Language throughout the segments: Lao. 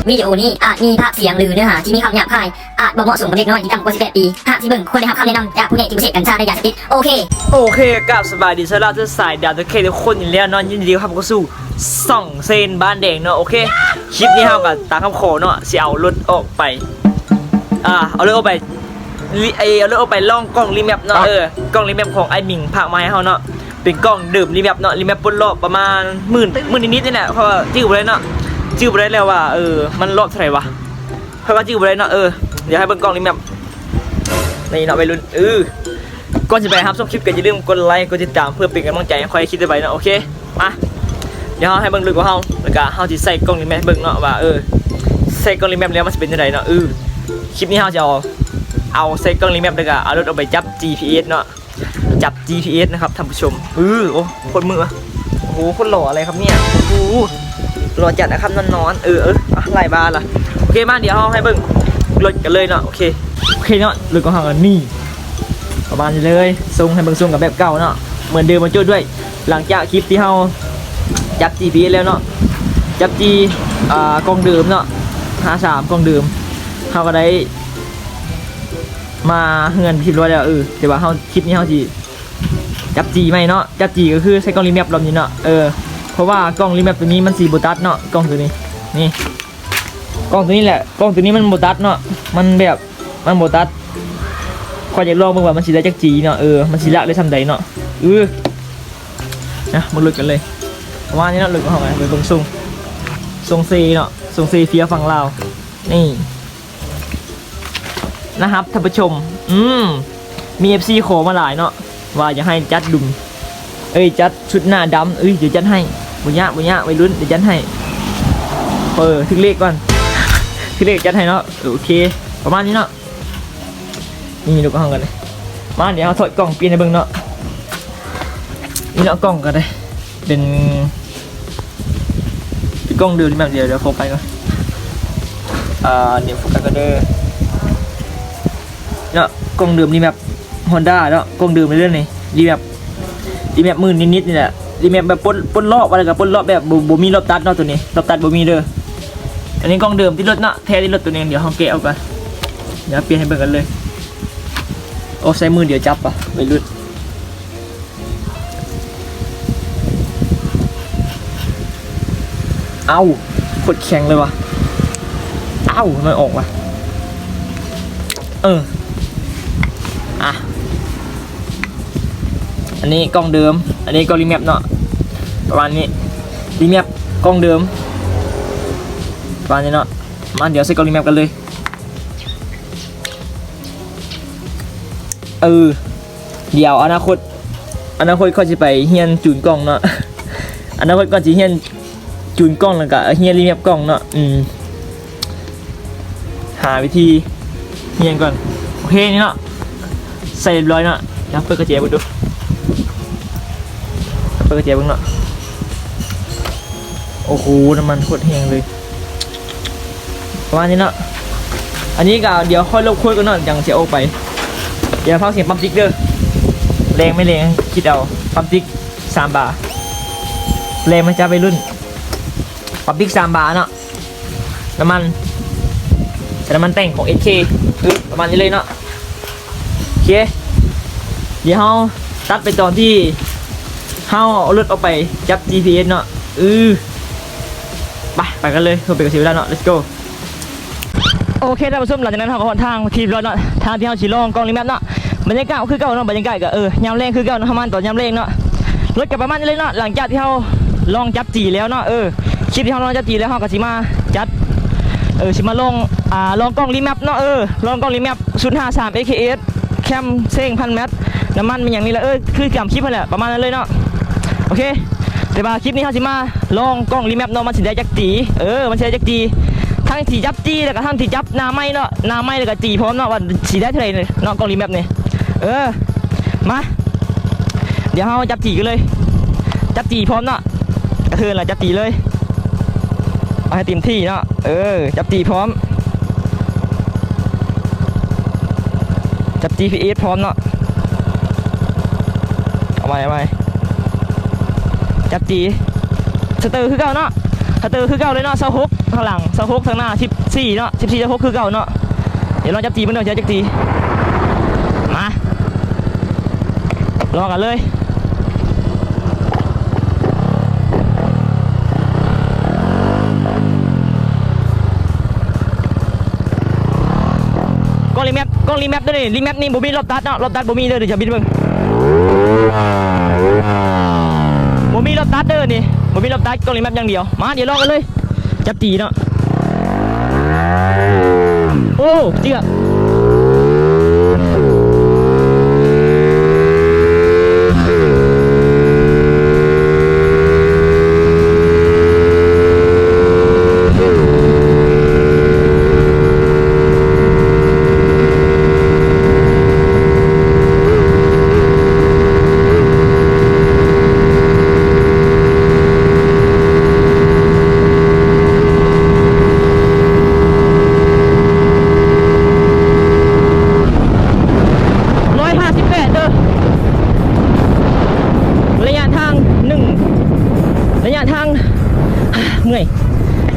ວິດີໂອນີ້ອາດມີພາບສຽງ ຫຼື ເນື້ອຫາທີ່ມີຄຳຫຍາບຄາຍ, ອາດບໍ່ເໝາະສົມກັບເດັກນ້ອຍທີ່ຕ່ຳກວ່າສິບແປດປີ. ຫາກຊິເບິ່ງ ຄວນໄດ້ຮັບຄຳແນະນຳຈາກຜູ້ໃຫຍ່ທີ່ບໍ່ເສບກັນຊາ ແລະ ຢາເສບຕິດ. ໂອເຄ ໂອເຄ ກາບສະບາຍດີຊາວລາວຊາວສາຍດາວ ໂຕເຄ ທຸກຄົນອີກແລ້ວເນາະ, ຍິນດີຮັບເຂົ້າສູ່ຊ່ອງເຊນບ້ານແດງເນາະ. ໂອເຄ ຄລິບນີ້ເຮົາກໍຕາມຄຳຂໍເນາະ, ຊິເອົາລົດອອກໄປ ອ່າ ເອົາລົດອອກໄປ ລີ ເອີ ເອົາລົດອອກໄປລອງກ້ອງຣີແມັບເນາະ. ເອີ ກ້ອງຣີແມັບຂອງອ້າຍມິງຝາກມາໃຫ້ເຮົາເນາະ, ເປັນກ້ອງເດີມຣີແມັບເນາະ, ຣີແມັບປົດລອບປະມານໝື່ນ ໝື່ນນິດໆ ນີ້ແຫຼະ, ເພາະວ່າຈື່ບໍ່ໄດ້ເນາະ, ຈື່ບໍ່ໄດ້ແລ້ວວ່າ ເອີ ມັນລອບເທົ່າໃດວະ, ເພາະວ່າຈື່ບໍ່ໄດ້ເນາະ. ເອີ ດຽວໃຫ້ເບິ່ງກ້ອງຣີແມັບນີ້ເນາະໄວລຸ້ນ. ເອີ ກ່ອນຊິໄປຮັບຊົມຄລິບ ກໍຢ່າລືມກົດໄລ ກົດຕິດຕາມ ເພື່ອເປັນກຳລັງໃຈໃຫ້ຂ້ອຍເຮັດຄລິບຕໍ່ໄປເນາະ. ໂອເຄ ມາ ດຽວເຮົາໃຫ້ເບິ່ງລົດຂອງເຮົາ ແລ້ວກໍເຮົາຊິໃສ່ກ້ອງຣີແມັບໃຫ້ເບິ່ງເນາະ ວ່າ ເອີ ໃສ່ກ້ອງຣີແມັບແລ້ວມັນຊິເປັນຈັ່ງໃດເນາະ. ເອີ ຄລິບນີ້ເຮົາຈະເອົາ ເອົາໃສ່ກ້ອງຣີແມັບ ແລ້ວກໍເອົາລົດອອກໄປຈັບຈີພີເອັສເນາະ, ຈັບຈີພີເອັສນະຄັບທ່ານຜູ້ຊົມ. ເອີ ໂອ້ ໂຄດມືວະ, ໂອ້ໂຫ ໂຄດຫຼໍ່ອະໄລຄັບເນຍ, ໂອ້ໂຫ ຫຼໍ່ຈັດນະຄັບນອນໆ. ເອີ ເອີ ອ່ະ ຫຼາຍບາດລະ. ໂອເຄ ມາ ດຽວເຮົາໃຫ້ເບິ່ງລົດກັນເລີຍເນາະ. ໂອເຄ ໂອເຄເນາະ, ລົດຂອງເຮົາກໍນີ້ ປະມານນີ້ເລີຍ, ສົ່ງໃຫ້ເບິ່ງ ສົ່ງກັນແບບເກົ່າເນາະ ເໝືອນເດີມ ມາໂຈ້ດ້ວຍ. ຫຼັງຈາກຄລິບທີ່ເຮົາຈັບຈີພີເອັສແລ້ວເນາະ, ຈັບຈີ ອ່າ ກ້ອງເດີມເນາະ ຫ້າສາມ ກ້ອງເດີມ, ເຮົາກໍໄດ້ມາເຮືອນເປັນທີ່ຮຽບຮ້ອຍແລ້ວ. ເອີ ແຕ່ວ່າເຮົາ ຄລິບນີ້ເຮົາຊິຈັບຈີໃໝ່ເນາະ, ຈັບຈີກໍຄືໃສ່ກ້ອງຣີແມັບລອບນີ້ເນາະ. ເອີ ເພາະວ່າກ້ອງຣີແມັບໂຕນີ້ມັນຊິບໍ່ຕັດເນາະ, ກ້ອງໂຕນີ້ ນີ້ ກ້ອງໂຕນີ້ແຫຼະ, ກ້ອງໂຕນີ້ມັນບໍ່ຕັດເນາະ, ມັນແບບ ມັນບໍ່ຕັດ. ຂ້ອຍຢາກລອງເບິ່ງວ່າມັນຊິໄດ້ຈັກຈີເນາະ, ເອີ ມັນຊິລາກໄດ້ສ່ຳໃດເນາະ. ເອີ ນະ ມາລຸ້ນກັນເລີຍ. ປະມານນີ້ເນາະ, ລຸ້ນກັນເຮົາໄປເບິ່ງຊົງ ຊົງເຊເນາະ, ຊົງເຊເຟຍຝັ່ງລາວ ນີ້ນະຄັບທ່ານຜູ້ຊົມ. ອືມ ມີເອັຟຊີຂໍມາຫຼາຍເນາະ ວ່າຢາກໃຫ້ຈັດດຸມ ເອີຍ ຈັດຊຸດໜ້າດຳ. ເອີຍ ດຽວຈັດໃຫ້, ບໍ່ຍາກ ບໍ່ຍາກ ໄວລຸ້ນ ດຽວຈັດໃຫ້. ເອີ ຖືກເລກກ່ອນ ຖືກເລກຈັດໃຫ້ເນາະ. ເອີ ໂອເຄ ປະມານນີ້ເນາະ. ນີ້ ລູກເຮົາກັນເລີຍ. ມາ ດຽວເຮົາຖອດກ່ອງປ່ຽນໃຫ້ເບິ່ງເນາະ. ນີ້ເນາະ ກ່ອງກໍໄດ້ ເປັນ ເປັນກ້ອງເດີມແບບດຽວ. ດຽວໂຟກັສກ່ອນ ອ່າ ດຽວໂຟກັສກ່ອນເດີ. ເນາະ ກ້ອງເດີມ ຣີແມັບຮອນດ້າເນາະ, ກ້ອງເດີມເລີຍນີ້ ຣີແມັບ ຣີແມັບໝື່ນນິດໆ ນີ້ແຫຼະ, ຣີແມັບແບບປົດ ປົດລອບ ອະໄລກໍປົດລອບ ແບບບໍ່ ບໍ່ມີລອບຕັດເນາະ. ໂຕນີ້ລອບຕັດບໍ່ມີເດີ. ອັນນີ້ກ້ອງເດີມຕິດລົດເນາະ, ແທ້ຕິດລົດໂຕນີ້. ດຽວເຮົາແກະອອກກ່ອນ, ດຽວປ່ຽນໃຫ້ເບິ່ງກັນເລີຍ. ໂອ້ ໃຊ້ມືດຽວຈັບປະ ໄວລຸ້ນ. ເອົ້າ ໂຄດແຂງເລີຍວະ. ເອົ້າ ມັນອອກວະ. ເອີ ອ່ະ ອັນນີ້ກ້ອງເດີມ, ອັນນີ້ກ້ອງຣີແມັບເນາະ, ປະມານນີ້. ຣີແມັບກ້ອງເດີມ ປະມານນີ້ເນາະ. ມາ ດຽວໃສ່ກ້ອງຣີແມັບກັນເລີຍ. ເອີ ດຽວອະນາຄົດ ອະນາຄົດຂ້ອຍຊິໄປຮຽນຈູນກ້ອງເນາະ, ອະນາຄົດກ່ອນຊິຮຽນຈູນກ້ອງ ແລ້ວກະຮຽນຣີແມັບກ້ອງເນາະ. ອືມ ຫາວິທີຮຽນກ່ອນ. ໂອເຄ ນີ້ເນາະ ໃສ່ຮຽບຮ້ອຍເນາະ. ດຽວເປີດກະແຈເບິ່ງດູ, ເປີດກະແຈເບິ່ງເນາະ. ໂອ້ໂຫ ນ້ຳມັນໂຄດແຮງເລີຍ. ປະມານນີ້ເນາະ. ອັນນີ້ກໍດຽວຄ່ອຍລົບໂຄດກ່ອນເນາະ ຈັ່ງຊິເອົາອອກໄປ. ດຽວຟັງສຽງປ້ຳຕິກເດີ. ແລງ ແມ່ນແລງ ຄິດເອົາ. ປ້ຳຕິກສາມບາ. ແລງມາຈາກໄວລຸ້ນ. ປ້ຳຕິກສາມບາເນາະ. ນ້ຳມັນ ໃສ່ນ້ຳມັນແຕ່ງຂອງເອັສເຄ. ປະມານນີ້ເລີຍເນາະ. ໂອເຄ ດຽວເຮົາຕັດໄປຕອນທີ່ເຮົາເອົາລົດອອກໄປຈັບຈີພີເອັສເນາະ. ອື ໄປ ໄປກັນເລີຍ ເພື່ອເປັນການເສຍເວລາເນາະ. Let's go. ໂອເຄ ທ່ານຜູ້ຊົມ ຫຼັງຈາກນັ້ນເຮົາກໍຮອດທາງທີ່ຮຽບຮ້ອຍເນາະ, ທາງທີ່ເຮົາຊິລອງກ້ອງຣີແມັບເນາະ. ບັນຍາກາດກໍຄືເກົ່າເນາະ, ບັນຍາກາດກໍ ເອີ ຍາມແລງຄືເກົ່າເນາະ, ປະມານຕອນຍາມແລງເນາະ. ລົດກໍປະມານນີ້ເລີຍເນາະ, ຫຼັງຈາກທີ່ເຮົາລອງຈັບຈີແລ້ວເນາະ. ເອີ ຄລິບທີ່ເຮົາລອງຈັບຈີແລ້ວ ເຮົາກໍຊິມາຈັດ ເອີ ຊິມາລອງ ອ່າ ລອງກ້ອງຣີແມັບເນາະ. ເອີ ລອງກ້ອງຣີແມັບ ສູນຫ້າສາມ ເອເຄເອັສ ແຄມເສັງ ພັນແມັດ ນ້ຳມັນ ແມ່ນຫຍັງນີ້ແຫຼະ. ເອີ ຄືຕາມຄລິບຫັ້ນແຫຼະ ປະມານນັ້ນເລີຍເນາະ. ໂອເຄ ແຕ່ວ່າຄລິບນີ້ເຮົາຊິມາລອງກ້ອງຣີແມັບເນາະ, ມັນຊິໄດ້ຈັກຈີ. ເອີ ມັນຊິໄດ້ຈັກຈີ ທັງທີ່ຈັບຈີ ແລ້ວກໍທັງທີ່ຈັບໜ້າໄມ້ເນາະ, ໜ້າໄມ້ ແລ້ວກໍຈີພ້ອມເນາະ ວ່າຊິໄດ້ເທົ່າໃດເນາະ ກ້ອງຣີແມັບນີ້. ເອີ ມາ ດຽວເຮົາຈັບຈີກັນເລີຍ, ຈັບຈີພ້ອມເນາະ. ກະເທີນລະ ຈັບຈີເລີຍ. ເອົາໃຫ້ເຕັມທີ່ເນາະ. ເອີ ຈັບຈີ່ພ້ອມ ຈັບຈີ່ພີເອສພ້ອມເນາະ. ເອົາໃໝ່ ເອົາໃໝ່ ຈັບຈີ່ ສະເຕີຄືເກົ່າເນາະ ສະເຕີຄືເກົ່າເລີຍເນາະ. ຊາວຫົກ ທາງຫຼັງ ຊາວຫົກ ທາງໜ້າ ສິບສີ່ເນາະ ສິບສີ່ ຊາວຫົກ ຄືເກົ່າເນາະ. ດຽວລອງຈັບຈີ່ເບິ່ງເດີ ຈັກຈີ່ ມາ ລອກັນເລີຍ. ກ້ອງຣີແມັບ ກ້ອງຣີແມັບເດີນີ້ ຣີແມັບນີ້ບໍ່ມີລອບຕັດເນາະ ລອບຕັດບໍ່ມີເດີ. ດຽວຈະບິດເບິ່ງ ບໍ່ມີລອບຕັດເດີນີ້ ບໍ່ມີລອບຕັດ ກ້ອງຣີແມັບຢ່າງດຽວ. ມາ ດຽວລອງກັນເລີຍ ຈັບຈີ່ເນາະ. ໂອ້ ເຈື່ອບ ຮ້ອຍຫ້າສິບແປດເດີ ໄລຍະທາງໜຶ່ງ ໄລຍະທາງ ເມື່ອຍ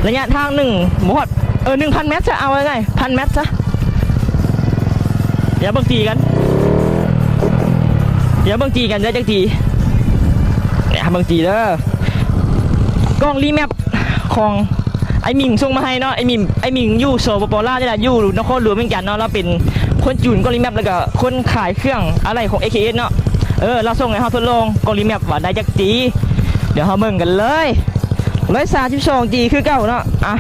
ໄລຍະທາງໜຶ່ງ ບໍ່ຮອດ ເອີ ໜຶ່ງພັນແມັດຊະ ເອົາງ່າຍໆ ພັນແມັດຊະ. ດຽວເບິ່ງຈີ່ກັນ ດຽວເບິ່ງຈີ່ກັນ ດຽວຈັກຈີ່ ດຽວເບິ່ງຈີ່ເດີ. ກ້ອງຣີແມັບຂອງອ້າຍມິງສົ່ງມາໃຫ້ເນາະ ອ້າຍມິງ ອ້າຍມິງຢູ່ ສປປ ລາວນີ້ແຫຼະ ຢູ່ນະຄອນຫຼວງວຽງຈັນເນາະ. ລາວເປັນຄົນຈູນກ້ອງຣີແມັບ ແລ້ວກະຄົນຂາຍເຄື່ອງອາໄຫຼ່ຂອງ ເອເຄເອັສ ເນາະ. ເອີ ລາວສົ່ງໃຫ້ເຮົາທົດລອງກ້ອງຣີແມັບວ່າໄດ້ຈັກຈີ່ ດຽວເຮົາເບິ່ງກັນເລີຍ. ຮ້ອຍສາມສິບສອງຈີ່ຄືເກົ່າເນາະ. ອ່ະ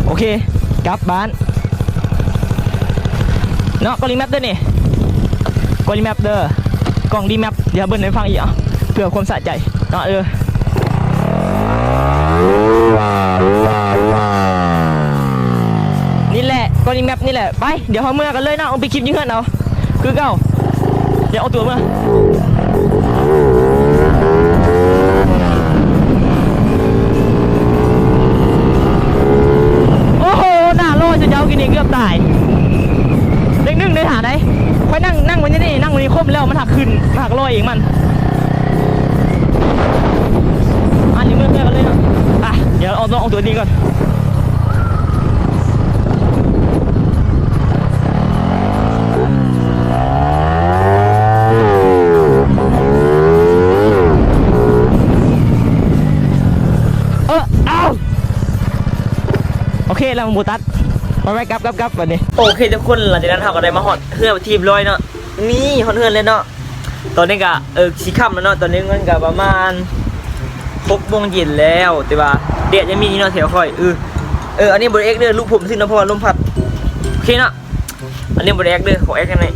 ໂອເຄ ກັບບ້ານເນາະ. ກ້ອງຣີແມັບເດີນີ້ ກ້ອງຣີແມັບເດີ ກ້ອງຣີແມັບ ດຽວເບິ່ງໃຫ້ຟັງອີກ ເອົາ ເພື່ອຄວາມສະໃຈເນາະ. ເອີ ນີ້ແຫຼະ ກ້ອງຣີແມັບນີ້ແຫຼະ. ໄປ ດຽວເຮົາເມືອກັນເລີຍເນາະ ເອົາໄປຄລິບຢູ່ເຮືອນເອົາ ຄືເກົ່າ. ດຽວເອົາຕົວເມືອ ໂອ້ໂຫ ໜ້າລອຍ ເຈົ້າ ກິນນີ້ເກືອບຕາຍ. ເລກໜຶ່ງໄດ້ຫາໄດ໋ ຂ້ອຍນັ່ງ ນັ່ງໄວ້ນີ້ ນັ່ງໄວ້ນີ້ຄົມແລ້ວ ມັນຫັກຂຶ້ນ ມັນຫັກລອຍເອງມັນ. ອັນນີ້ເມືອກັນເລີຍເນາະ. ອ່ະ ດຽວເອົາ ເອົາຕົວນີ້ກ່ອນ. ເອີ ເອົາ ໂອເຄ ລຳບໍ່ຕັດ ໄປໆ ກັບໆ ບັດນີ້. ໂອເຄທຸກຄົນ ຫຼັງຈາກນັ້ນເຮົາກໍໄດ້ມາຮອດເຮືອນເປັນທີ່ຮຽບຮ້ອຍເນາະ. ນີ້ຮອດເຮືອນແລ້ວເນາະ. ຕອນນີ້ກະ ເອີ ຊິຄ່ຳແລ້ວເນາະ ຕອນນີ້ມັນກະປະມານຫົກໂມງເຢັນແລ້ວ ແຕ່ວ່າແດດຍັງມີຢູ່ເນາະແຖວຂ້ອຍ. ເອີ ເອີ ອັນນີ້ບໍ່ໄດ້ເອັກເດີ ລູບຜົມຊື່ເນາະ ເພາະວ່າລົມພັດ. ໂອເຄເນາະ ອັນນີ້ບໍ່ໄດ້ເອັກເດີ ຂໍເອັກອັນນີ້.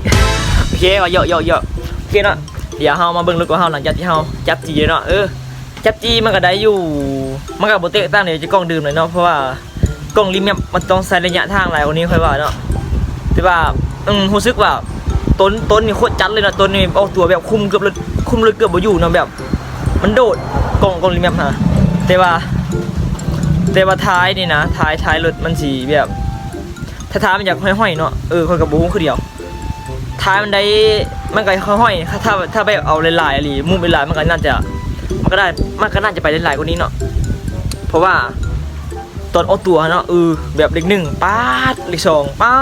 ໂອເຄ ວ່າຢອກໆໆ. ໂອເຄເນາະ ດຽວເຮົາມາເບິ່ງລົດຂອງເຮົາ ຫຼັງຈາກທີ່ເຮົາຈັບຈີ່ແລ້ວເນາະ. ເອີ ຈັບຈີ່ມັນກະໄດ້ຢູ່ ມັນກະບໍ່ແຕກຕ່າງໃນຈະກ້ອງເດີມເລີຍເນາະ ເພາະວ່າ ກ້ອງຣີແມັບມັນຕ້ອງໃຊ້ໄລຍະທາງຫຼາຍກວ່ານີ້ຂ້ອຍວ່າເນາະ. ແຕ່ວ່າ ອືມ ຮູ້ສຶກວ່າຕົນ ຕົນນີ້ໂຄດຈັດເລີຍເນາະ. ຕົນນີ້ອອກຕົວແບບຄຸມເກືອບ ຄຸມລົດເກືອບບໍ່ຢູ່ເນາະ ແບບມັນໂດດ ກ້ອງ ກ້ອງຣີແມັບຫັ້ນ. ແຕ່ວ່າ ແຕ່ວ່າທ້າຍນີ້ນະ ທ້າຍ ທ້າຍລົດມັນຊິແບບ ຖ້າ ຖ້າມັນຢາກຫ້ອຍໆເນາະ ເອີ ຂ້ອຍກໍບໍ່ຮູ້ຄືດຽວ. ທ້າຍມັນໄດ້ ມັນກໍຄ່ອຍໆ ຖ້າ ຖ້າ ຖ້າແບບເອົາຫຼາຍໆອີ່ຫຼີ ມຸມຫຼາຍໆ ມັນກໍໜ້າຈະ ມັນກໍໄດ້ ມັນກໍໜ້າຈະໄປໄດ້ຫຼາຍກວ່ານີ້ເນາະ. ເພາະວ່າຕອນອອກຕົວເນາະ ເອີ ແບບເລກໜຶ່ງ ປາດ ເລກສອງ ປາ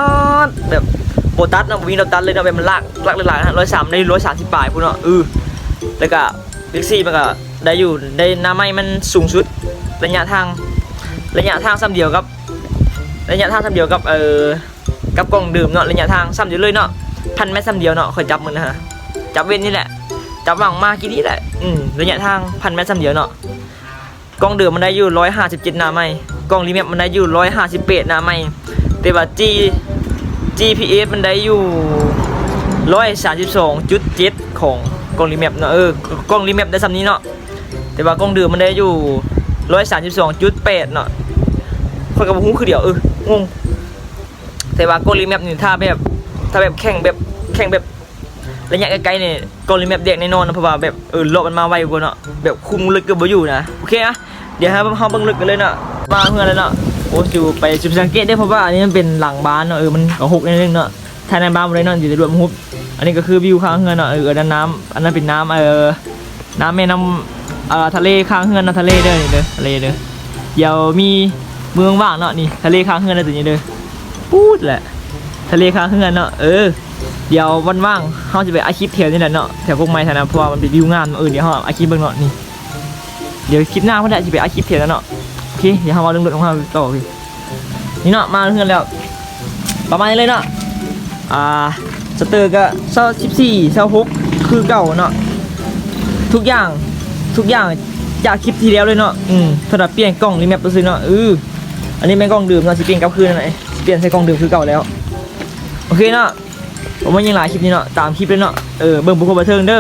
ດ ແບບບໍ່ຕັດເນາະ ບໍ່ມີລອບຕັດເລີຍເນາະ. ແບບມັນລາກ ລາກຫຼາຍໆ ຮ້ອຍສາມ ໄດ້ຮ້ອຍສາມສິບປາຍພຸ້ນເນາະ. ເອີ ແລ້ວກະເລກສີ່ ມັນກະໄດ້ຢູ່ ໄດ້ໜ້າໄມ້ມັນສູງສຸດ ໄລຍະທາງ ໄລຍະທາງສ່ຳດຽວກັບ ໄລຍະທາງສ່ຳດຽວກັບ ເອີ ກັບກ້ອງເດີມເນາະ ໄລຍະທາງສ່ຳດຽວເລີຍເນາະ ພັນແມັດສ່ຳດຽວເນາະ. ຂ້ອຍຈັບມື້ນະ ຈັບເວັນນີ້ແຫຼະ ຈັບຫວ່າງມາກີ້ນີ້ແຫຼະ. ອືມ ໄລຍະທາງພັນແມັດສ່ຳດຽວເນາະ. ກ້ອງເດີມມັນໄດ້ຢູ່ຮ້ອຍຫ້າສິບເຈັດໜ້າໄມ້ ກ້ອງຣີແມັບມັນໄດ້ຢູ່ຮ້ອຍຫ້າສິບແປດໜ້າໄມ້ ແຕ່ວ່າຈີ ຈີພີເອສມັນໄດ້ຢູ່ຮ້ອຍສາມສິບສອງຈຸດເຈັດຂອງກ້ອງຣີແມັບເນາະ. ເອີ ກ້ອງຣີແມັບໄດ້ສ່ຳນີ້ເນາະ ແຕ່ວ່າກ້ອງເດີມມັນໄດ້ຢູ່ຮ້ອຍສາມສິບສອງຈຸດແປດເນາະ. ຂ້ອຍກໍບໍ່ຮູ້ຄືດຽວ ເອີ ງົງ. ແຕ່ວ່າກ້ອງຣີແມັບນີ້ ຖ້າແບບ ຖ້າແບບແຂ່ງແບບ ແຂ່ງແບບໄລຍະໄກໆນີ້ ກ້ອງຣີແມັບແດກແນ່ນອນເນາະ ເພາະວ່າແບບ ເອີ ລອບມັນມາໄວກວ່າເນາະ ແບບຄຸມລົດເກືອບບໍ່ຢູ່ນະ. ໂອເຄ ອ່ະ ດຽວເຮົາ ເຮົາເບິ່ງລົດກັນເລີຍເນາະ. ມາເຮືອນແລ້ວເນາະ. ໂອ້ ຊິໄປ ຊິໄປສັງເກດເດ້ ເພາະວ່າອັນນີ້ມັນເປັນຫຼັງບ້ານເນາະ. ເອີ ມັນກໍຮົກໜ້ອຍໜຶ່ງເນາະ. ຖ່າຍໃນບ້ານບໍ່ໄດ້ເນາະ, ຊິໄດ້ລວບຮູບ. ອັນນີ້ກໍຄືວິວຂ້າງເຮືອນເນາະ. ເອີ ອັນນັ້ນນ້ຳ ອັນນັ້ນເປັນນ້ຳ ເອີ ນ້ຳແມ່ນ້ຳ ເອີ ທະເລຂ້າງເຮືອນເນາະ. ທະເລເດີ ນີ້ເດີ ທະເລເດີ. ດຽວມີມື້ວ່າງໆເນາະ ນີ້ ທະເລຂ້າງເຮືອນເດີ ຕົວນີ້ເດີ. ປູດແຫຼະ ທະເລຂ້າງເຮືອນເນາະ. ເອີ ດຽວວັນວ່າງເຮົາຊິໄປອັດຄລິບແຖວນີ້ແຫຼະເນາະ ແຖວກົກໄມ້ຫັ້ນນະ ເພາະວ່າມັນເປັນວິວງາມ. ເອີ ດຽວເຮົາອັດຄລິບເບິ່ງເນາະ ນີ້. ດຽວຄລິບໜ້າພຸ້ນແຫຼະ ຊິໄປອັດຄລິບເທື່ອນະເນາະ. ໂອເຄ ດຽວເຮົາເວົ້າເລື່ອງລົດຂອງເຮົາຕໍ່. ໂອເຄ ນີ້ເນາະ ມາເຮືອນແລ້ວ ປະມານນີ້ເລີຍເນາະ. ອ່າ ສະເຕີກໍຊາວ ສິບສີ່ ຊາວຫົກ ຄືເກົ່າເນາະ. ທຸກຢ່າງ ທຸກຢ່າງຈາກຄລິບທີ່ແລ້ວເລີຍເນາະ. ອືມ ເທົ່າກັບປ່ຽນກ່ອງຣີແມັບຊື່ເນາະ. ເອີ ອັນນີ້ແມ່ນກ່ອງເດີມເນາະ ຊິປ່ຽນກັບຄືນນັ້ນແຫຼະ ຊິປ່ຽນໃສ່ກ່ອງເດີມຄືເກົ່າແລ້ວ. ໂອເຄເນາະ ບໍ່ມີຫຍັງຫຼາຍຄລິບນີ້ເນາະ ຕາມຄລິບເລີຍເນາະ. ເອີ ເບິ່ງບໍ່ຄົບບໍ່ເຖິງເດີ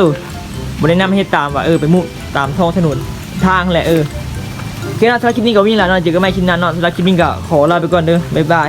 ບໍ່ແນະນຳໃຫ້ເຮັດຕາມວ່າ ເອີ ໄປມຸດຕາມທ້ອງຖະໜົນທາງແຫຼະ. ເອີ ໂອເຄເນາະ ສຳລັບຄລິບນີ້ກໍບໍ່ມີຫຍັງຫຼາຍເນາະ ເຈີກັນໃໝ່ຄລິບໜ້າເນາະ. ສຳລັບຄລິບນີ້ກໍຂໍລາໄປກ່ອນເດີ ບາຍບາຍ.